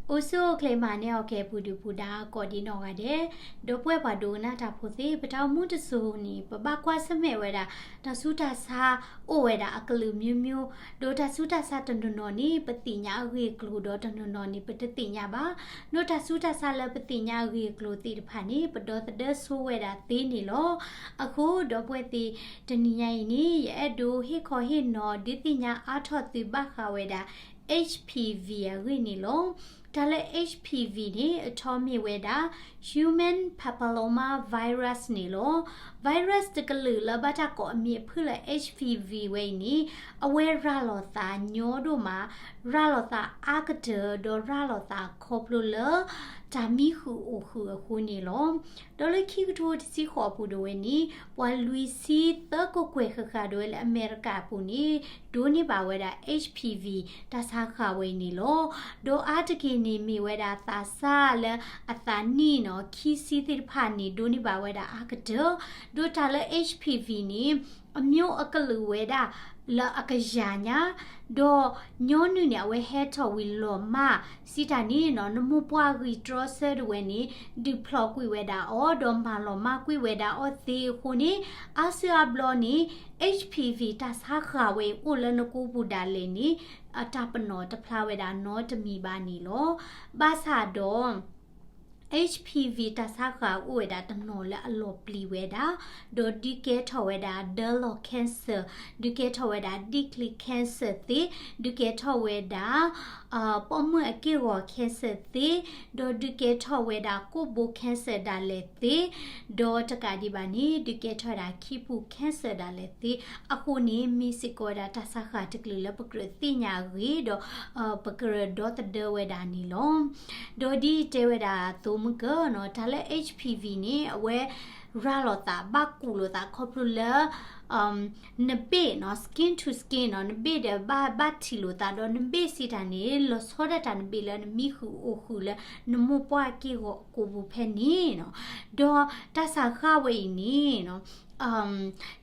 အိၣ်ဆူၣ်အိၣ်ချ့မၤန့ၢ်အီၤကဲ ပူၤဒုးပူၤဒါ ကိးဒံနီၢ်ဂၤဒဲး, ဒီပုၢ်ဝဲၢ်ပှၤဒိကနၣ်တၢ်ဖိသ့ၣ်, ပတၢ်အိၣ်မူတစိၤန့ၣ် ပဘၣ်ကွၢ်ဆၢၣ်မဲာ်ဝဲဒၣ် တၢ်ဆူးတၢ်ဆါအိၣ်ဝဲဒၣ်အကလုာ်မျိုးမျိုး, ဒီးတၢ်ဆူးတၢ်ဆါတနီၤနီၤန့ၣ် ပသ့ၣ်ညါအဂ့ၢ်အကျိၤ ဒီးတနီၤနီၤန့ၣ် ပတသ့ၣ်ညါဘၣ်. ဒီးတၢ်ဆူးတၢ်ဆါလၢပသ့ၣ်ညါအဂ့ၢ်အကျိၤသ့ၣ်တဖၣ်န့ၣ် ပဒီသဒၢဆိဝဲဒၣ်သ့န့ၣ်လီၤ. အဃိ ဒီပုၢ်ဝဲၢ်သ့ၣ်, တနံၤညါအံၤန့ၣ် ယအဲၣ်ဒိးဟ့ၣ်ခီဟ့ၣ်နီၤ ဒုးသ့ၣ်ညါအါထီၣ်သုဘၣ်ဃးဝဲဒၣ် H P V အဂ့ၢ်န့ၣ်လီၤ. တၢ်လၢ H P V န့ၣ် အထီမ့ၢ်ဝဲဒၣ် Human Papilloma Virus န့ၣ်လီၤ. Virus တကလုာ်လၢဘၣ်တၢ်ကိးအမံၤအဖုၣ်လၢ H P V ဝဲအံၤန့ၣ် အဝဲရၤလီၤသးညီဒိၣ်မး, ရၤလီၤသးအါကတၢၢ် ဒီးရၤလီၤသးခီဖျိလၢ တၢ်မံဃုာ်အိၣ်ဃုာ်အဃိန့ၣ်လီၤ. ဒီးလၢခံကထိတဆံဃိးအပူၤဒၣ်ဝဲန့ၣ် ပှၤလွံၢ်ဆံသၢကကွဲၢ်ဃၣ်ဃၣ်ဒၣ်ဝဲလၢအမဲရကၤအပူၤန့ၣ် ဒိးန့ၢ်ဘၣ်ဝဲဒၣ် H P V တၢ်ဆါဃၣ်ဝဲအံၤန့ၣ်လီၤ. ဒီးအါတက့ၢ်န့ၣ်မ့ၢ်ဝဲဒၣ်သးစၢ်လၢအသးနံၣ်နီၤ ခံဆံသ့ၣ်တဖၣ်န့ၣ် ဒိးန့ၢ်ဘၣ်ဝဲဒၣ်အါကတၢၢ်, ဒီးတၢ်လၢ H P V န့ၣ် အမျိုးအကလုာ်ဝဲဒၣ်လၢအကယၤညါ, ဒီးညီနုၢ်န့ၣ် အဝဲဟဲထီၣ်ဝံၤလီၤမၢ်, စံးတၢ်န့ၣ်နီၤ နမိၢ်ပှၢ်ဂံၢ်တြီဆၢဒၣ်ဝဲန့ၣ် ဒုးဖျိးကွံာ်ဝဲဒၣ်အီၤ ဒီးမၤလီၤမၢ်ကွံာ်ဝဲဒၣ်အီၤသ့အဃိန့ၣ် အါစုအါဘျီန့ၣ် H P V တၢ်ဆါဃၣ်ဝဲအံၤအိၣ်လၢနကိပူၤဒၣ်လဲာ်န့ၣ် အတၢ်ပနီၣ်တဖျါဝဲဒၣ်နီတမံၤဘၣ်န့ၣ်လီၤ. ဘၣ်ဆၣ်ဒီး H P V တၢ်ဆါဃၣ်အိၣ်ဝဲဒၣ်တနီၤလၢအလီၤပျံၤဝဲဒၣ်, ဒီးဒုးကဲထီၣ်ဝဲဒၣ် ductal cancer, ဒုးကဲထီၣ်ဝဲဒၣ် ဒံၣ်ချံ cancer သ့, ဒုးကဲထီၣ်ဝဲဒၣ် ပိာ်မုၣ်အက့ၢ်ဂီၤ cancer သ့, ဒီးဒုးကဲထီၣ်ဝဲဒၣ်ကိၣ်ဘိ cancer ဒၣ်လဲာ်သ့, ဒီးတကးဒံးဘၣ်န့ၣ် ဒုးကဲထီၣ်ဝဲဒၣ်ခံပူၤ cancer ဒၣ်လဲာ်သ့, အဃိန့ၣ် မ့ၢ်စ့ၢ်ကီးဝဲဒၣ်တၢ်ဆါဃၣ်တကလုာ်လၢပကြၢးသ့ၣ်ညါအဂ့ၢ်ဒီး ပကြၢးဒီသဒၢဝဲဒၣ်န့ၣ်လီၤ. ဒီးဒ်တဲဝဲဒၣ်အသိးမုၢ်ကၢနီၤ တၢ်လၢ H P V န့ၣ် အဝဲရၤလီၤသး ဘၣ်ကူၣ်လိာ်သးခီဖျိလၢ နဘ့ၣ်နီၤ skin to skin နီၤ နဘ့ၣ်ဒီးဘၣ်ဘၣ်ထံၣ်လိာ်သးဒီး နဘ့ၣ်စံးတၢ်န့ၣ် လီၤဆီဒၣ်တၢ်နဘ့ၣ်လၢနမံဃုာ်အိၣ်ဃုာ်လၢ နမိၢ်ပှၢ်က့ၢ်ဂီၤကိာ်ပူၤဖဲန့ၣ်နီၤ. ဒီးတၢ်ဆါဃၣ်ဝဲအံၤန့ၣ်နီၤ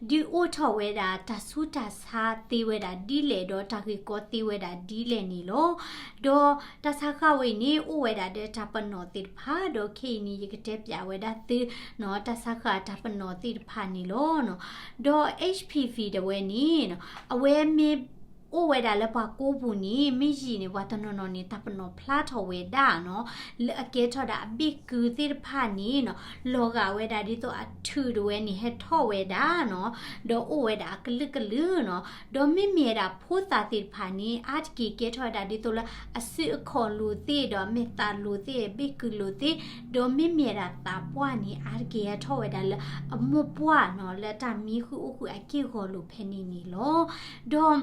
ဒုးအိၣ်ထီၣ်ဝဲဒၣ်တၢ်ဆူးတၢ်ဆါသ့ဝဲဒၣ်ဒ်လဲၣ် ဒီးတၢ်ဂ့ၢ်ကီသ့ဝဲဒၣ်ဒ်လဲၣ်န့ၣ်လီၤ. ဒီးတၢ်ဆါဃၣ်ဝဲအံၤန့ၣ် အိၣ်ဝဲဒၣ်ဒီးတၢ်ပနီၣ်သ့ၣ်တဖၣ် ဒီးခဲအံၤန့ၣ် ယကတဲပၠးဝဲဒၣ်သုနီၤ တၢ်ဆါဃၣ်တၢ်ပနီၣ်သ့ၣ်တဖၣ်န့ၣ်လီၤ. ဒီး H P V တဝဲန့ၣ်နီၤ အဝဲမ့ၢ်အိၣ်ဝဲဒၣ်လၢပှၤကိပူၤန့ၣ် မ့ၢ်ယံာ်န့ၣ် ပှၤတနီၤနီၤန့ၣ် တၢ်ပနီၣ်ဖျါထီၣ်ဝဲဒၣ်နီၤ လၢအကဲထီၣ်ဒၣ်အဘ့ၣ်ကုသ့ၣ်တဖၣ်န့ၣ်နီၤ လီၤဂာ်ဝဲဒၣ်ဒ်သိးအထုးတဝဲန့ၣ် ဟဲထီၣ်ဝဲဒၣ်နီၤ ဒီးအိၣ်ဝဲဒၣ်အကလုာ်ကလုာ်နီၤ. ဒီးမ့မ့ၢ်ဝဲဒၣ်ဖိသၣ်သ့ၣ်တဖၣ်န့ၣ် အါတက့ၢ်ကဲထီၣ်ဝဲဒၣ်ဒ်သိးလၢ အစုအခီၣ်လိာ်သ့ၣ် ဒီးအမဲာ်သၣ်လိာ်သ့ၣ် အဘ့ၣ်ကုလိာ်သ့ၣ် ဒီးမ့မ့ၢ်ဝဲဒၣ်သးပှၢ်န့ၣ် အါတက့ၢ်ဟဲထီၣ်ဝဲဒၣ်လၢအမိၢ်ပှၢ်နီၤ လၢတၢ်မံဃုာ်အိၣ်ဃုာ်အက့ၢ်ဂီၤလိာ်ဖဲန့ၣ်န့ၣ်လီၤ. ဒီး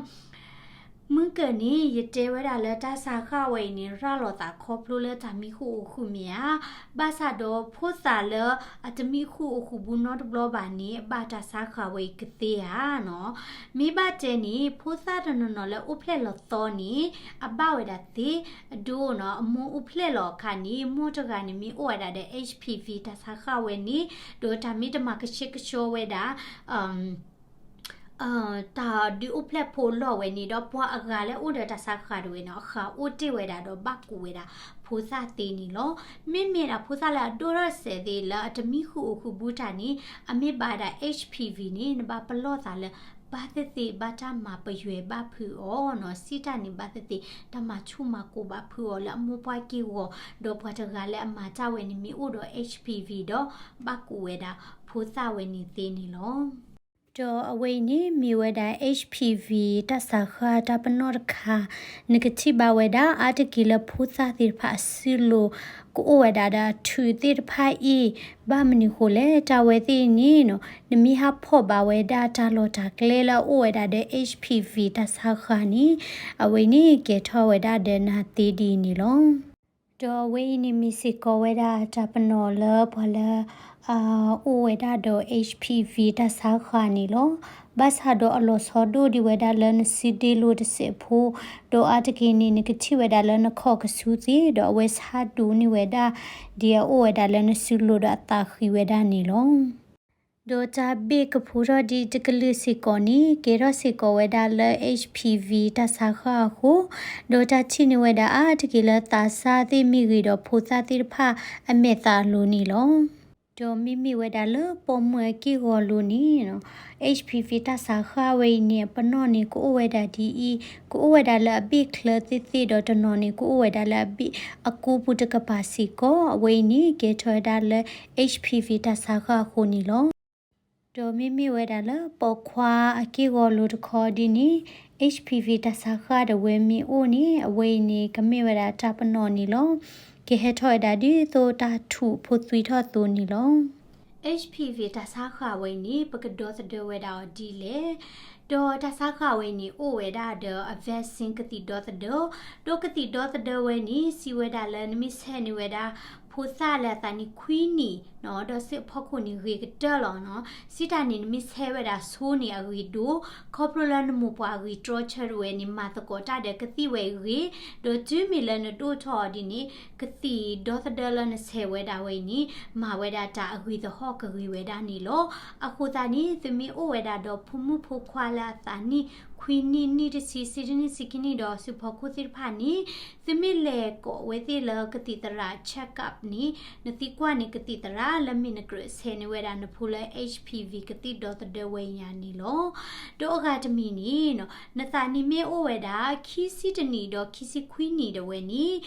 မုၢ်ကၢၢ်န့ၣ် ယတဲဝဲဒၣ်လၢတၢ်ဆါဃၣ်ဝဲအံၤန့ၣ် ရၤလီၤသးခီဖျိလၢတၢ်မံဃုာ်အိၣ်ဃုာ်မ့ၢ်ဧါ. ဘၣ်ဆၣ်ဒီးဖိသၣ်လၢအတမံဃုာ်အိၣ်ဃုာ်ဘူးနီတဘျီဘၣ်န့ၣ် အဘၣ်တၢ်ဆါဃၣ်ဝဲအံၤကသ့ဧါနီၤ. မ့ၢ်ဘၣ်တဲန့ၣ် ဖိသၣ်တနီၤနီၤလၢအိၣ်ဖျဲၣ်လီၤသီန့ၣ် အဘၣ်ဝဲဒၣ်သ့အဒိနီၤ အမိၢ်အိၣ်ဖျဲၣ်လီၤအခါန့ၣ် မိၢ်တဂၤန့ၣ်မ့ၢ်အိၣ်ဝဲဒၣ်ဒီး H P V တၢ်ဆါဃၣ်ဝဲန့ၣ် ဒီးတၢ်မ့ၢ်တမၤကဆှဲကဆှီဝဲဒၣ် တၢ်ဒုးအိၣ်ဖျဲၣ်ဖိလီၢ်ဝဲန့ၣ်ဒီး ပှၤအဂၤလၢအိၣ်ဒီးတၢ်ဆါဃၣ်တဝဲန့ၣ် အဃၢ်အိၣ်တ့ၢ်ဝဲဒၣ်ဒီးဘၣ်ကူးဝဲဒၣ်ဖိသၣ်သ့န့ၣ်လီၤ. မ့မ့ၢ်ဒၣ်ဖိသၣ်လၢအဒိၣ်ထီၣ်စဲးသ့ၣ်လၢအတမံဃုာ်အိၣ်ဃုာ်ဘူးတၢ်န့ၣ် အမ့ၢ်ဘၣ်ဒၣ် H P V န့ၣ် နဘၣ်ပလီၢ်သးလၢ ဘၣ်သ့ၣ်သ့ၣ်ဘၣ်တၢ်မၤပယွဲဘၣ်ဖုးအီၤနီၤ စံးတၢ်န့ၣ် ဘၣ်သ့ၣ်သ့ၣ် တၢ်မၤဆူၣ်မၤကိးဘၣ်ဖုးအီၤလၢအမိၢ်ပှၢ်က့ၢ်ဂီၤ ဒီးပှၤတဂၤလၢအမၤတၢ်ဝဲန့ၣ်မ့ၢ်အိၣ်ဒီး H P V ဒီးဘၣ်ကူးဝဲဒၣ်ဖိသၣ်ဝဲန့ၣ်သ့န့ၣ်လီၤ. ဒီးအဝဲအံၤန့ၣ်မ့ၢ်ဝဲဒၣ် H P V တၢ်ဆါဃၣ်တၢ်ပနီၣ်တခါ နကထံၣ်ဘၣ်ဝဲဒၣ် အါတက့ၢ်လၢဖိသၣ်သ့ၣ်တဖၣ်အစုလိၤ ကအိၣ်ဝဲဒၣ်ဒီးအထုးသ့ၣ်တဖၣ်အံၤ ဘၣ်မနုၤဃိလဲၣ် တၢ်ဝဲသ့ၣ်န့ၣ်နီၤ နမ့ၢ်ဟးဖီၣ်ဘၣ်ဝဲဒၣ်တၢ်လီၢ်တၢ်ကျဲလၢအအိၣ်ဝဲဒၣ်ဒီး H P V တၢ်ဆါဃၣ်န့ၣ် အဝဲန့ၣ်ကဲထီၣ်ဝဲဒၣ်ဒီးနၤသ့ဒ်အံၤန့ၣ်လီၤ. ဒီးအဝဲအံၤန့ၣ်မ့ၢ်စ့ၢ်ကီးဝဲဒၣ်တၢ်ပနီၣ်လၢပှၤလၢ အအိၣ်ဝဲဒၣ်ဒီး H P V တၢ်ဆါဃၣ်န့ၣ်လီၤ. ဘၣ်ဆၣ်ဒီးအလီၤဆီဒိၣ်ဒံးဝဲဒၣ်လၢနစုဒ့လိၤတစဲးဖိ, ဒီးအါတက့ၢ်န့ၣ် နကထံၣ်ဝဲဒၣ်လၢနခီၣ်ကဆူသ့ၣ် ဒီးအဝဲဆါဒိၣ်န့ၢ်ဝဲဒၣ် ဒ်အအိၣ်ဝဲဒၣ်လၢနစုလိၤဒီးအသးဃံးဝဲဒၣ်န့ၣ်လီၤ. ဒီးတၢ်ဘ့ၣ်ကဖိထီၣ်ဒ်တကလုာ်စ့ၢ်ကီးန့ၣ် ကဲထီၣ်စ့ၢ်ကီးဝဲဒၣ်လၢ H P V တၢ်ဆါဃၢ်အဃိ, ဒီးတၢ်ထံၣ်န့ၢ်ဝဲဒၣ်အါတက့ၢ်လၢသးစၢ်သ့ၣ်မ့ၢ်ဂ့ၤဒီးဖိသၣ်သ့ၣ်တဖၣ်အမဲာ်သးအလိၤန့ၣ်လီၤ. ဒီးမ့မ့ၢ်ဝဲဒၣ်လၢပိာ်မုၣ်အက့ၢ်ဂီၤလိၤန့ၣ် H P V တၢ်ဆါဃၢ်ဝဲအံၤန့ၣ် အပနီၣ်န့ၣ် ကအိၣ်ဝဲဒၣ်ဒ်အံၤ, ကအိၣ်ဝဲဒၣ်လၢအဘ့ၣ်ချၢသ့ၣ်သ့ၣ်ဒီးတနီၤန့ၣ် ကအိၣ်ဝဲဒၣ်လၢအဘ့ၣ်အကိးပူၤတကပၤစ့ၢ်ကီး, အဝဲအံၤန့ၣ် ကဲထီၣ်ဝဲဒၣ်လၢ H P V တၢ်ဆါဃၢ်အဃိန့ၣ်လီၤ. ဒီးမ့မ့ၢ်ဝဲဒၣ်လၢပိာ်ခွါအက့ၢ်ဂီၤလိၤတခီဒ်န့ၣ် H P V တၢ်ဆါဃၢ်ဒၣ်ဝဲမ့ၢ်အိၣ်န့ၣ် အဝဲအံၤန့ၣ် ကမ့ၢ်ဝဲဒၣ်တၢ်ပနီၣ်န့ၣ်လီၤ. ကဟဲထီၣ်ဝဲဒၣ်ဒ်သိးတၢ်ထူးဖိသွံထီၣ်အသိးန့ၣ်လီၤ. H P V တၢ်ဆါဃၢ်ဝဲအံၤန့ၣ် ပကဒီသဒၢဝဲဒၣ်အီၤဒ်လဲၣ်. ဒီးတၢ်ဆါဃၢ်ဝဲအံၤန့ၣ် အိၣ်ဝဲဒၣ်ဒီးအ vaccine ကသံၣ်ဒီသဒၢ, ဒီးကသံၣ်ဒီသဒၢဝဲန့ၣ် စံးဝဲဒၣ်လၢနမ့ၢ်ဆဲးန့ၢ်ဝဲဒၣ် ဖိသၣ်လၢအသးနံၣ်ခွံနံၣ်နီၤ ဒီးစ့ၢ်ကီးဖီခိၣ်န့ၣ်ဂ့ၤကတၢၢ်လီၤနီၤ. စံးတၢ်န့ၣ် နမ့ၢ်ဆဲးဝဲဒၣ်ဆိန့ၣ်အဂ့ၤဒိၣ်, ခီဖျိလၢနမိၢ်ပှၢ်အဂံၢ်တြီဆၢတဝဲန့ၣ် မၤသကိးတၢ်ဒီးကသံၣ်ဝဲအံၤဂ့ၤ, ဒီးတုၤမ့ၢ်လၢနဒိၣ်ထီၣ်အီၤဒ်န့ၣ် ကသံၣ်ဒီသဒၢလၢနဆဲးဝဲဒၣ်ဝဲအံၤန့ၣ် မၤဝဲဒၣ်တၢ်အဂံၢ်သဟီၣ်ကဂ့ၤဝဲဒၣ်န့ၣ်လီၤ. အဃိသတးန့ၣ် သုမ့ၢ်အိၣ်ဝဲဒၣ်ဒီးဖိမုၣ်ဖိခွါလၢအသးနံၣ်ခွံနံၣ်, နံၣ်တဆံ, ဆံတနံၣ်, ဆံခံနံၣ်ဒီးစ့ၢ်ကီးဖီခိၣ်သ့ၣ်တဖၣ်န့ၣ် သုမ့ၢ်လဲၤကိးဝဲသ့ၣ်လၢကသံၣ်သရၣ် check up န့ၣ် နသံကွၢ်န့ၢ်ကသံၣ်သရၣ်လၢမ့ၢ်နကြၢးဆဲးန့ၢ်ဝဲဒၣ်နဖိလၢ H P V ကသံၣ်ဒီသဒၢဝဲအံၤန့ၣ်လီၤ. ဒီးအဂၤတမံၤန့ၣ်နီၤ နသးနံၣ်မ့ၢ်အိၣ်ဝဲဒၣ် ခံဆံတနံၣ်ဒီးခံဆံခွံနံၣ်ဒၣ်ဝဲန့ၣ်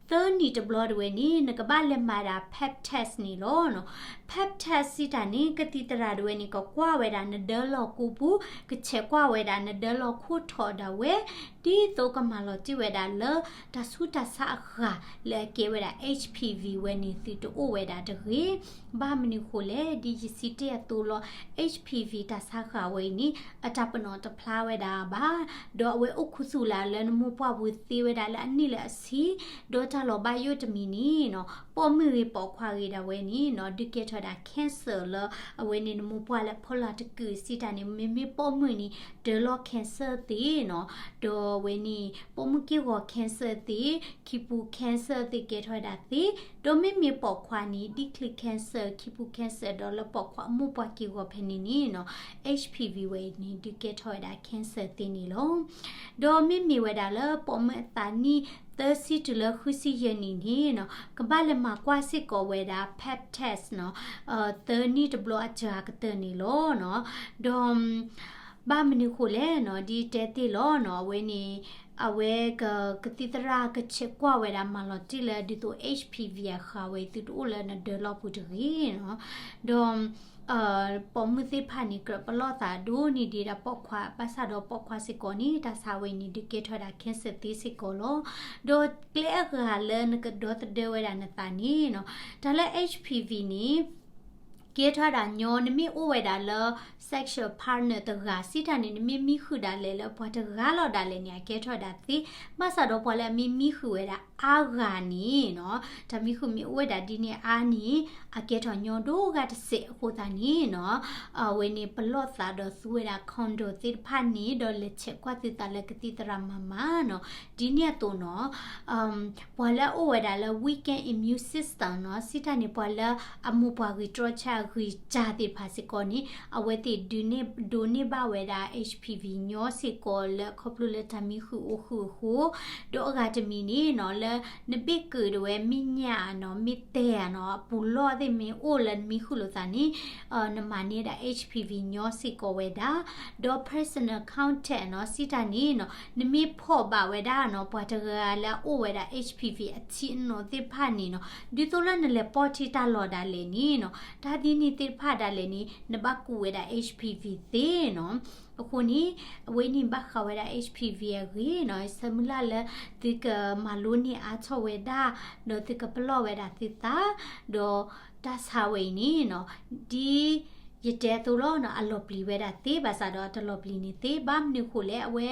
သၢနံၣ်တဘျီဒၣ်ဝဲန့ၣ် နကဘၣ်လဲၤမၤဒၣ် Pap test န့ၣ်လီၤ. Pap test စံးတၢ်န့ၣ် ကသံၣ်သရၣ်ဒၣ်ဝဲန့ၣ် ကကွၢ်ဝဲဒၣ်နဒၢလီၢ်ကိးပူၤ, ကဆဲးကွၢ်ဝဲဒၣ်နဒၢလီၢ်ခိၣ်ထိးဒၣ်ဝဲ ဒ်သိးကမၤလီၤတံၢ်ဝဲဒၣ်လၢ တၢ်ဆူးတၢ်ဆါအဂၤလၢအကဲဝဲဒၣ် H P V ဝဲန့ၣ် သုတအိၣ်ဝဲဒၣ်တဂ့ၤ. ဘၣ်မနုၤဃိလဲၣ်, ဒ်ယစံးတ့ၢ်အသိးလီၤ, H P V တၢ်ဆါဃၢ်ဝဲအံၤန့ၣ် အတၢ်ပနီၣ်တဖျါဝဲဒၣ်ဘၣ်, ဒီးအဝဲအိၣ်ခူသူၣ်လၢ်လၢနမိၢ်ပှၢ်ပူၤသ့ဝဲဒၣ်လၢအနံၣ်လၢအဆံ, ဒီးတၢ်လီၤဘၣ်ယိၣ်တမံၤန့ၣ်နီၤ ပိာ်မုၣ်ဂ့ၤပိာ်ခွါဂ့ၤဒၣ်ဝဲန့ၣ်နီၤ ဒုးကဲထီၣ်ဝဲဒၣ် cancer လၢအဝဲန့ၣ်နမိၢ်ပှၢ်လၢဖီလာ်တကုာ်စံးတၢ်န့ၣ် မ့မ့ၢ်ပိာ်မုၣ်န့ၣ် ဒၢလီၢ် cancer သ့နီၤ, ဒီးအဝဲန့ၣ် ပိာ်မုၣ်က့ၢ်ဂီၤ cancer သ့, ခံပူၤ cancer သ့ကဲထီၣ်ဝဲဒၣ်သ့, ဒီးမ့မ့ၢ်ပိာ်ခွါန့ၣ် ဒံၣ်ချံ cancer, ခံပူၤ cancer ဒီးလၢပိာ်ခွါအမိၢ်ပှၢ်က့ၢ်ဂီၤဖဲန့ၣ်န့ၣ်နီၤ H P V ဝဲအံၤန့ၣ် ဒုးကဲထီၣ်ဝဲဒၣ် cancer သ့န့ၣ်လီၤ. ဒီးမ့မ့ၢ်ဝဲဒၣ်လၢပိာ်မုၣ်အသးနံၣ်သၢဆံတုၤလၢဃုဆံယဲၢ်နံၣ်န့ၣ်နီၤ ကဘၣ်လဲၤမၤကွၢ်စ့ၢ်ကီးဝဲဒၣ် Pap test နီၤ, သၢနံၣ်တဘျီအစှၤကတၢၢ်န့ၣ်လီၤနီၤ. ဒီး ဘၣ်မနုၤဃိလဲၣ်နီၤ ဒ်တဲတ့ၢ်လီၤနီၤ အဝဲန့ၣ် အဝဲက ကသံၣ်သရၣ်ကဆဲးကွၢ်ဝဲဒၣ်မၤလီၤတံၢ်လၢဒ်သိး H P V အဃၢ်ဝဲအံၤ သုတအိၣ်လၢနဒၢလီၢ်ပူၤတဂ့ၤနီၤ. ဒီး ပိာ်မုၣ်သ့ၣ်တဖၣ်န့ၣ် ကြၢးပလီၢ်သးဒိၣ်န့ၢ်ဒံးဒၣ်ပိာ်ခွါ ဘၣ်ဆၣ်ဒီးပိာ်ခွါစ့ၢ်ကီးန့ၣ် တၢ်ဆါဝဲအံၤန့ၣ် ဒုးကဲထီၣ်ဝဲဒၣ် cancer သ့စ့ၢ်ကီးလီၤ. ဒီးကျဲအဂၤလၢနကဒီသဒၢဝဲဒၣ်နသးန့ၣ်နီၤ တၢ်လၢ H P V န့ၣ် ကဲထီၣ်ဒၣ်ညီ နမ့ၢ်အိၣ်ဝဲဒၣ်လၢ sexual partner တဂၤစံးတၢ်န့ၣ် နမ့ၢ်မံဃုာ်ဒၣ်လဲာ်လၢပှၤတဂၤလီၤဒၣ်လဲာ်န့ၣ် အကဲထီၣ်ဝဲဒၣ်သ့, ဘၣ်ဆၣ်ဒီးပှၤလၢအမ့ၢ်မံဃုာ်ဝဲဒၣ်အါဂၤန့ၣ်နီၤ တၢ်မံဃုာ်မ့ၢ်အိၣ်ဝဲဒၣ်ဒ်န့ၣ်အါန့ၣ် အကဲထီၣ်ညီဒိၣ်ဂၤတစဲးအဃိသတးန့ၣ်နီၤ အဝဲန့ၣ်ပလီၢ်သးဒီးသူဝဲဒၣ် condom သ့ၣ်တဖၣ်န့ၣ် ဒီးလဲၤဆဲးကွၢ်သုသးလၢကသံၣ်သရၣ်မၤမၤနီၤ ဒ်န့ၣ်အသိးနီၤ ပှၤလၢအအိၣ်ဝဲဒၣ်လၢ weakened immune system နီၤ စံးတၢ်န့ၣ် ပှၤလၢအမိၢ်ပှၢ်ဂံၢ်တြီဆၢအဂံၢ်စၢ်သ့ၣ်တဖၣ်စ့ၢ်ကီးန့ၣ် အဝဲသ့ၣ်ဒိးန့ၢ်ဘၣ်ဝဲဒၣ် H P V ညီစ့ၢ်ကီးလၢခီဖျိလၢတၢ်မံဃုာ်အိၣ်ဃုာ်အဃိ ဒီးအဂၤတမံၤန့ၣ်နီၤ လၢနဘ့ၣ်ကုာ်ဒၣ်ဝဲ မ့ၢ်ညၣ်နီၤ မ့ၢ်တဲာ်နီၤ အပူၤလီၢ်သ့ၣ်မ့ၢ်အိၣ်လၢနမံဃုာ်လိာ်သးန့ၣ် နမၤန့ၢ်ဒၣ် H P V ညီစ့ၢ်ကီးဝဲဒၣ် ဒီး personal contact နီၤ စံးတၢ်န့ၣ်နီၤ နမ့ၢ်ဖီၣ်ဘၣ်ဝဲဒၣ်နီၤ ပှၤတဂၤလၢအအိၣ်ဝဲဒၣ် H P V အထံအနိသ့ၣ်တဖၣ်န့ၣ်နီၤ ဒ်သိးလၢနလဲၤပိာ်ထံတၢ်လီၢ်ဒၣ်လဲာ်န့ၣ်နီၤ တၢ်ဒ်န့ၣ်သ့ၣ်တဖၣ်ဒၣ်လဲာ်န့ၣ် နဘၣ်ကူးဝဲဒၣ် H P V သ့နီၤ အဃိန့ၣ် အဝဲန့ၣ်ဘၣ်ဃးဝဲဒၣ် H P V အဂ့ၢ်နီၤ ဆၢမုၢ်လၢ်လၢ သုကမၤလိန့ၢ်အါထီၣ်ဝဲဒၣ် ဒီးသုကပလီၢ်ဝဲဒၣ်သုသး ဒီးတၢ်ဆါဝဲအံၤန့ၣ်နီၤ ဒ်ယတဲအသိးလီၤနီၤ အလီၤပျံၤဝဲဒၣ်သ့ ဘၣ်ဆၣ်ဒီးတလီၤပျံၤန့ၣ်သ့ ဘၣ်မနုၤဃိလဲၣ် အဝဲ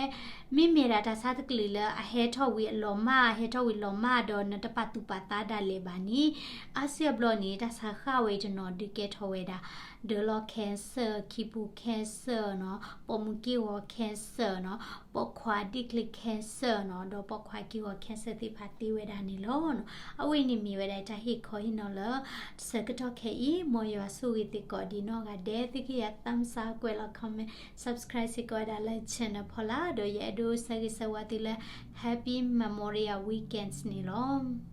မ့မ့ၢ်ဒၣ်တၢ်ဆါတကလုာ်လၢအဟဲထီၣ်ဝံၤအလီၤမၢ် ဟဲထီၣ်ဝံၤလီၤမၢ်ဒီး နတပာ်သူၣ်ပာ်သးဒၣ်လဲာ်ဘၣ်န့ၣ် အါစုအါဘျီန့ၣ် တၢ်ဆါဃၢ်ဝဲအံၤတနီၤဒုးကဲထီၣ်ဝဲဒၣ် ဒၢလီၢ် cancer, ခံပူၤ cancer နီၤ, ပိာ်မုၣ်က့ၢ်ဂီၤ cancer နီၤ, ပိာ်ခွါဒ့ၣ်ချံ cancer နီၤ, ဒီးပိာ်ခွါက့ၢ်ဂီၤ cancer သ့ၣ်တဖၣ်သ့ဝဲဒၣ်န့ၣ်လီၤ. အဝဲန့ၣ်မ့ၢ်ဝဲဒၣ်တၢ်ဟ့ၣ်ခီဟ့ၣ်နီၤလၢ တဆၢကတီၢ်ခဲအံၤ မ်ယွၤဆိၣ်ဂ့ၤသုကိးဒံးနီၢ်ဂၤ ဒဲးသုကယၤ thumbs up ကွဲးလီၤ comment, subscribe စ့ၢ်ကီးဝဲဒၣ်လၢ channel ဖီလာ် ဒီးယအဲၣ်ဒိးဆၢဂ့ၤဆၢဝါသုလၢ Happy Memorial Weekends န့ၣ်လီၤ.